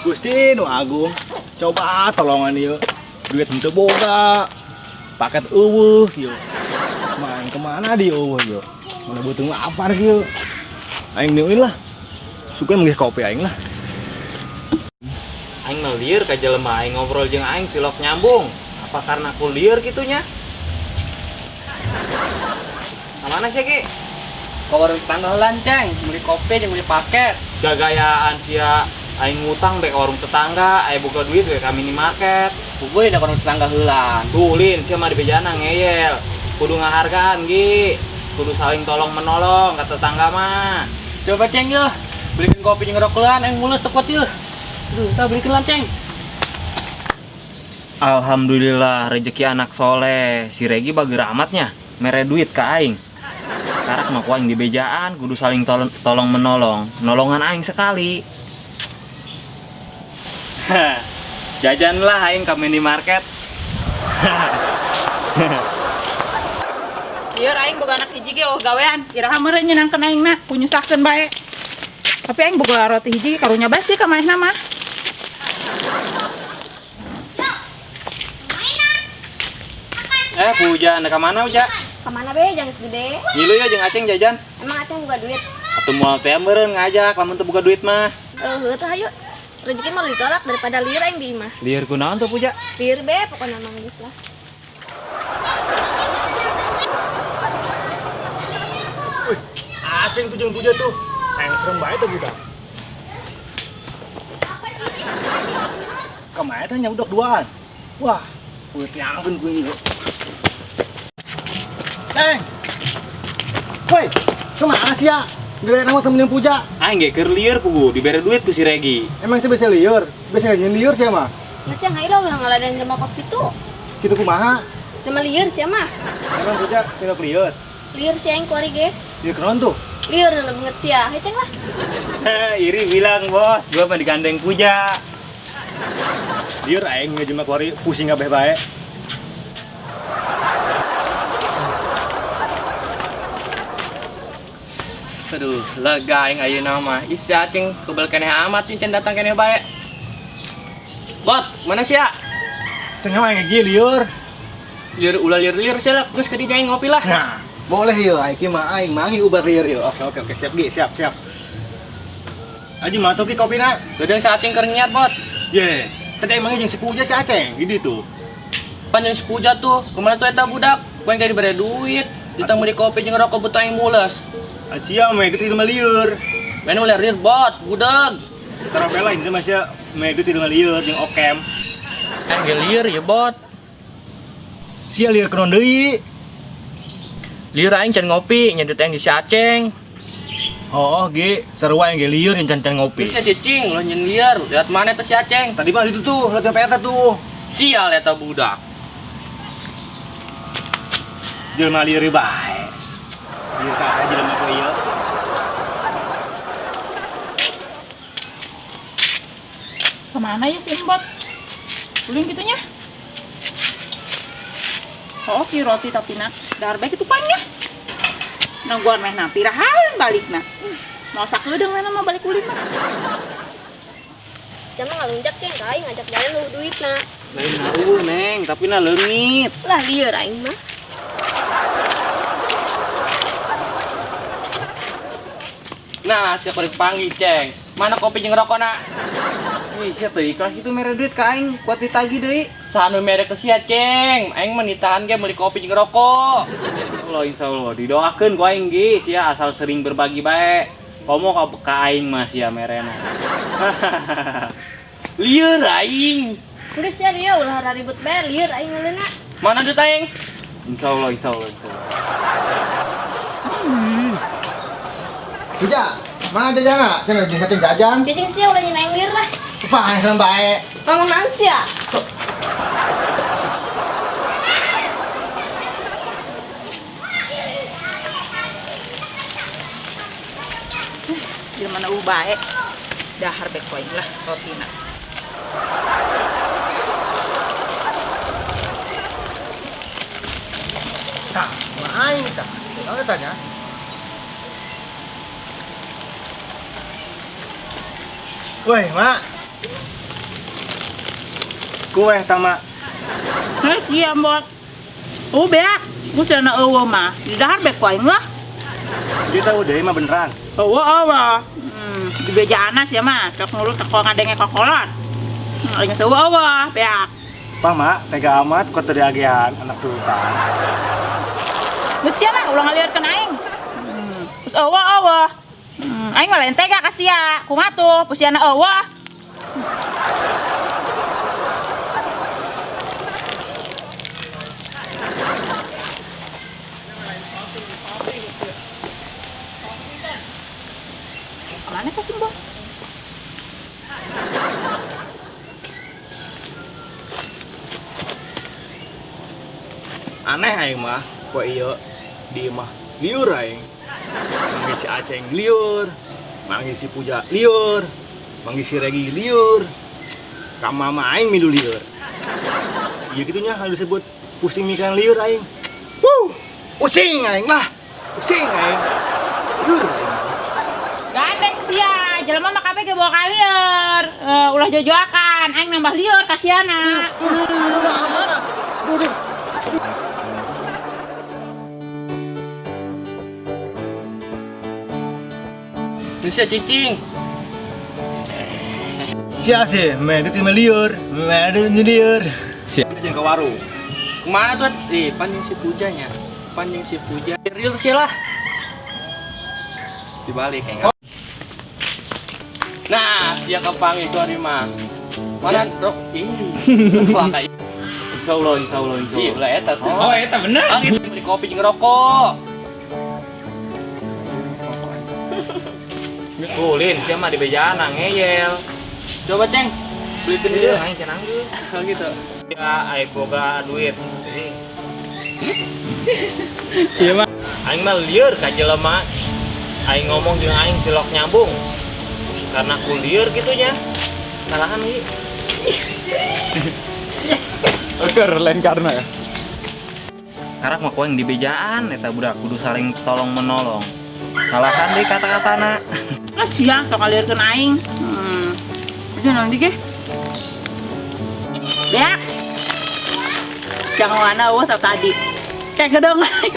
Gusti nu agung, coba tolongan ieu. Duit henteu boga. Paket euweuh ieu. Main kemana dia euweuh ieu? Mana beuteung lapar kieu. Aing neuin lah. Suka manggih kopi aing lah. Aing mah lieur ka jelema aing ngobrol jeung aing tilok nyambung. Apa karena aku lieur gitunya? Kamana sih Ki? Ke warung tetangga heula, Ceng, beli kopi jeung beli paket. Gagayaan sia aing ngutang bae ka warung tetangga, aya boga duit we ka minimarket. Puguh da warung tetangga heula. Ulin sia mah dibejana ngeyel. Kudu ngahargaan Gi. Kudu saling tolong menolong ka tetangga mah. Coba Ceng yeuh, belikan kopi jeung rokok heula aing mules teu kuat yeuh. Aduh, tah belikan lah, Ceng. Alhamdulillah rezeki anak soleh. Si Regi bager amatnya, mere duit ka aing. Karak mah ku aing dibejaan, kudu saling tolong menolong. Nolongan aing sekali. Jajan lah aing ke minimarket. Lieur aing boga anak hiji ge oh gawean. Iraha meureun nyenangkeun aing na, ku nyusahkeun bae. Tapi aing boga roti hiji karunya bae sih ka manehna mah. Puja, anda ka mana, Uja? Ka mana be, jangan segede. Ngilu ya jeung Aceng jajan. Emang Aceng buka duit? Atuh moal teh meureun ngajak lamun teu buka duit mah. Heuh teh hayu. Rezeki mah ditolak daripada lieur aing di imah. Lieur kunaon tuh, Puja? Lieur be pokona mah geus lah. Wih, Aceng tuh jeung Puja tuh. Aing serem bae tuh budak. Kemarin teh nya udah duaan. Wah, kulit nyangkeun ku ini. Ceng. Woi, kemana sih ya? Gila nama temen yang Puja. Aing ge keur lieur pugu, dibere duit ku si Regi. Emang sih bisa lieur? Bisa nyen lieur sih mah. Geus yang hayu lah ulah ngaladan jelema kos kitu. Kitu kumaha? Jelema lieur sia mah. Emang Puja tidak lieur? Lieur sia aing kuari ge. Lieur kenaon tuh? Lieur nu beungeut sia. Hayu Ceng lah. Iri bilang bos, gua mah digandeng Puja. Lieur aing ngejelema kuari pusing kabeh bae. Aduh, lega aing ayeuna mah. Ih, si Aceng kebel keneh amat nih can datang keneh bae. Bot, mana sia? Tengah mah aing ge lieur. Lieur ulah lieur-lieur sia lah, geus ka dinya aing ngopi lah. Nah, boleh yeuh aing ki mah aing manggih ubar lieur yeuh. Oke oke oke siap Gi, siap siap. Aji mah tuh Ki kopina. Geudeung si Aceng keur nyiat, Bot. Ye, tadi aing manggih jeung si Puja si Aceng, di ditu. Pan jeung si Puja tuh, kemana tuh eta budak? Ku aing teh dibere duit, ditang meuli kopi jeung rokok butuh aing mules. Sia mah itu tidak lieur. Main ulah lieur bot, budeg. Cara bela ini mah sia mah itu tidak lieur jeung okem. Aing ge lieur ya bot. Sia lieur kenon deui. Lieur aing can ngopi, nyedut aing di si Aceng. Oh, ge, sarua aing ge lieur yang can-can ngopi. Geus cicing, lo nyen lieur. Lihat mana teh si Aceng? Tadi mah itu tuh, lihat PRT tuh. Sial eta budak. Jelema lieur bae. Lieur kabeh jelema ku ieu. Kemana ya si Embot? Ulin gitunya? Oh, ki roti tapi nak dahar bae kitu pan nya. Nungguan meh na pirahan balikna. Mau sakedeung meh mah balik ulin mah. Sia mah ngalunjak Ceng, ka aing ngajak jalan eueuh duitna. Lain eueuh Neng, tapi na leungit. Lah lieur aing mah. Nah, sia kudu panggil Ceng. Mana kopi jeung rokona? Ih, sia teu ikhlas itu mere duit ka aing kuat ditagih deui. Saha nu mere ke sia, Ceng? Aing mah ditahan ge meuli kopi jeung rokok. Allah insyaallah didoakeun ku aing ge sia asal sering berbagi bae. Komo ka aing mah sia merena. Lieur aing. Geus sia lieur ulah ribut bae, lieur aing ngeuleuhna. Mana duit aing? Insyaallah insyaallah insyaallah. Puja, mana jajana? Cenah jeung saceng jajan. Cicing sia ulah nyen aing lieur lah. Apa aing serem bae? Ngomong naon sia? Di mana eueuh bae? Dahar bae ku aing lah rotina. Tah, mah aing tah. Teh tanya. Woi, Mak. Kue tama. Heh, sia bot. Oh beak, geus cenah eueuh mah. Di dahar bae ku aing lah. Dia tahu deh mah beneran. Eueuh eueuh. Di bejaan sia mah, sok nurut ka ngadenge kokolot. Aing geus eueuh eueuh, beak. Pak mak, tega amat kok teu diagehan anak sultan. Geus sia lah ulah ngalieurkeun aing. Geus eueuh eueuh. Aing mah lain tega ka sia. Kumaha tuh, pusiana eueuh. Kemana teh Cimbo? Aneh aing mah, kok ieu di mah liur aing. Manggil si Aceng liur, manggil si Puja liur, manggil si Regi liur. Ka mama aing milu liur. Iya gitunya kalau disebut pusing mikiran liur aing. Wuh, pusing aing mah. Pusing aing. Liur aing. Gandeng sia, jelema mah kabeh ge bawa kalieur. Ulah jojoakan, aing nambah liur kasiana. Terus ya cicing. Sia sih, meh duit meh liur, meh duit liur. Sia jeung ke warung. Kemana tuh? Ih, panjang si Pujanya. Panjang si Puja. Real sih lah. Dibalik kayaknya. Nah, sia kepanggil ku ari mah. Mana rok? Ih. Wah, kayak Insyaallah, insyaallah, insyaallah. ih, belah eta tuh. Oh, eta bener. Ah, gitu beli kopi jeung rokok. Ulin sia mah di bejaan ngeyel. Coba Ceng, beliin Iya, dia. aing cenah geus. Oh gitu. Ya, aing boga duit. Iya mah. Aing mah lieur ka jelema. Aing ngomong jeung aing tilok nyambung. Karena ku lieur kitu nya. Salahan ieu. Oke, lain karena ya. Karak mah ku aing di bejaan eta budak kudu saling tolong menolong. Salahan deui kata-katana. Ah sia sok ngalieurkeun aing. Udah nanti ge. Beak. Jangan mana eueuh tadi. Kayak gedong aing.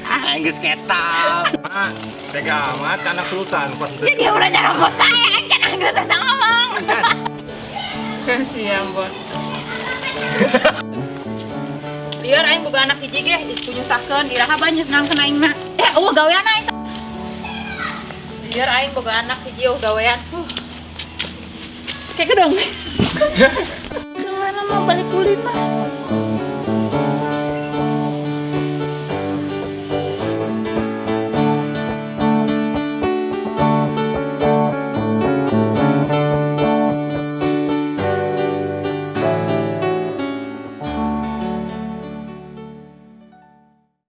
Aing geus ketam. Mak, tega amat ka anak sultan pas Jadi dia udah nyerobot saya, aing kan geus eta ngomong. Kasihan, Bon. Lieur aing boga anak hiji ge, kunyusahkeun iraha banyak nangkeun aing mah. Eueuh gawean aing. Lieur aing boga anak hiji eueuh gawean. Kayak gedong. Gedong mana mau balik kulit mah.